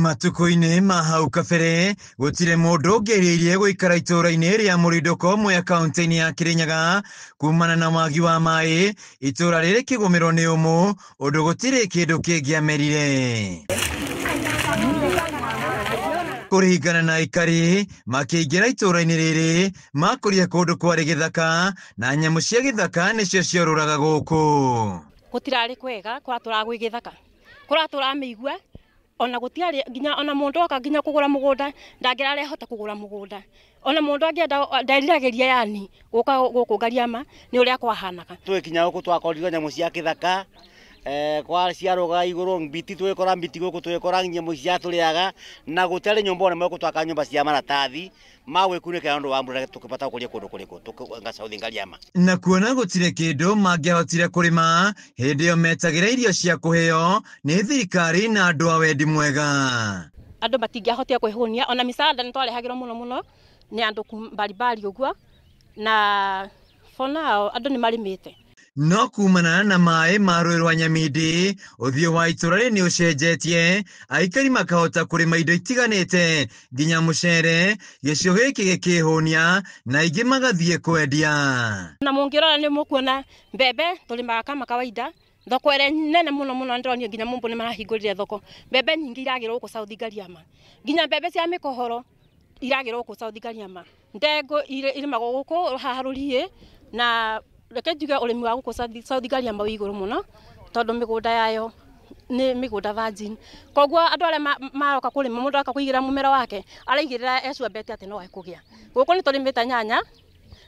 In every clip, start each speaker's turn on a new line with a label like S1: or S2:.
S1: Matukũ-inĩ ma hau kabere gũtirĩ mũndũ ũngĩerirĩirie gũikara itũũra-inĩ rĩa Mũrindũko Mwea kaunti-inĩ ya Kĩrĩnyaga kumana na wagi wa maĩ. Itũũra rĩrĩ kĩgũmĩrwo nĩ ũmũ ũndũ gũtirĩ kĩndũ kĩngĩamerire. Kũringana na aikari makĩingĩra itũũra-inĩ rĩrĩ makũria kũndũ kwarĩ gĩthaka na nyamũ cia gĩthaka nĩcio ciorũraga gũkũ.
S2: Gũtirarĩ kwega kũratũraga gwĩ gĩthaka, kũratũraga mĩigua, ona gũtiarĩ nginya ona mũndũ oka nginya kũgũra mũgũnda ndangĩrarehota kũgũra mũgũnda, ona mũndũ angĩenda nderiragĩria yani gũka gũkũ Ngariama nĩ ũrĩa kwahanaga.
S3: Twĩkinya gũkũ twakorirwo nyamũ cia kĩthaka, kwa ciarũga igũrũ mbiti twĩkora mbiti gũkũ twĩkora nyamũ cia tũrĩaga na gũtiarĩ nyũmba ona ĩmwe twaka nyũmba cia maratathi ma gwĩkunĩkĩra ũndũ wa mbura tũkĩbata gũkũria kũndũ kũrĩkũ South Ngariama.
S1: Na kuona gũtirĩ kĩndũ mangĩahotire kũrĩma hĩndĩ ĩyo metagĩra irio cia kũheo nĩ thirikari na andũ a wendi mwega.
S2: Andũ matingĩahotire kwĩhũnia ona misaada nĩ twarehagĩrwo mũno mũno nĩ andũ mbalimbali ũguo, na for now andũ nĩ marĩmĩte.
S1: No kumana na maĩ ma rũĩ rwa Nyamindi ũthiũ wa itũũra rĩrĩ nĩ ũcenjetie, aikari makahota kũrĩma indo itiganĩte nginya mũcere, gĩcigo gĩkĩ gĩkĩhũnia na aingĩ magathiĩ kwendia.
S2: Na mũngĩrora nĩ mũkuona mbembe tũrĩmaga kama kawaida, thoko ĩrĩa nene mũno mũno ndĩronire nginya Mũmbũ nĩ marahingũrire thoko, mbembe nyingĩ iragĩrwo gũkũ South Ngariama, nginya mbembe cia mĩkohoro iragĩrwo gũkũ South Ngariama, ndengũ irĩmagwo gũkũ haha Rũriĩ, na reke njuge ũrĩmi wa gũkũ South Ngariama wĩ igũrũ mũno tondũ mĩgũnda yayo nĩ mĩgũnda virgin, koguo andũ arĩa maroka kũrĩma mũndũ aka kũigĩra mũmera wake araigĩrĩra ecuambete atĩ no ekũgĩa. Gũkũ nĩ tũrĩmĩte nyanya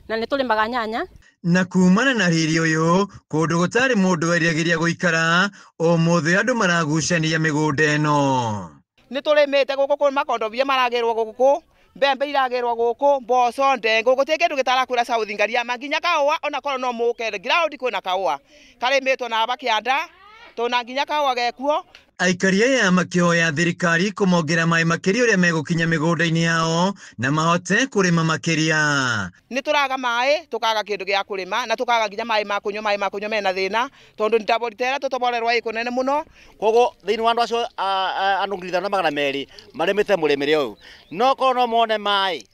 S2: na nĩ tũrĩmaga nyanya.
S1: Na kumana na riri ũyũ kũndũ gũtarĩ mũndũ weriragĩria gũikara ũmũthĩ andũ maragucania mĩgũnda ĩno.
S4: Nĩ tũrĩmĩte gũkũ kwĩ makondobia maragĩrwo gũkũ, mbembe iragĩrwo gũkũ, mboco, ndengũ, gũtirĩ kĩndũ gĩtarakũra South Ngariama nginya kahũa onakorwo no mũke ground kwĩna kahũa karĩmĩtwo na aba kĩanda tũna nginya kahũa gekuo.
S1: Aikari aya makĩhoya thirikari kũmongera maĩ makĩria ũrĩa megũkinya mĩgũnda-inĩ yao na mahote kũrĩma makĩria.
S4: Nĩ tũraga maĩ tũkaga kĩndũ gĩa kũrĩma na tũkaga nginya maĩ ma kũnyua, maĩ ma kũnyua mena thĩna tondũ nĩ tũtoborerwo ĩ kũnene mũno.
S3: Koguo thĩinĩ wa andũ acio andũ 5200 marĩmĩte mũrĩmĩre ũyũ, no korwo no mone maĩ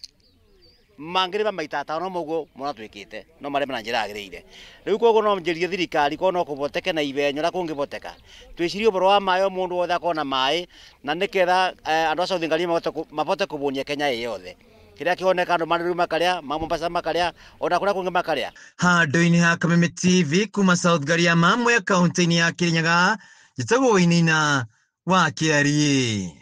S3: mangĩrĩma maita atano mũguo mũratwĩkĩte no marĩme na njĩra yagĩrĩire. Rĩu koguo no njĩrie thirikari korwo no kũhoteke na ihenya ũrĩa kũngĩhoteka twĩcirie ũhoro wa maĩ o mũndũ wothe akona maĩ na nĩketha andũ a South Ngariama mahote kũhũnia Kenya ĩ yothe. Kĩrĩa kĩoneka andũ marĩru makarĩa, ma Mombasa makarĩa, ona kũrĩa kũngĩ makarĩa.
S1: Handũ-inĩ ha Kameme TV kuma South Ngariama Mwea kaunti-inĩ ya Kĩrĩnyaga, njĩtagwo Wainaina wa Kĩariĩ.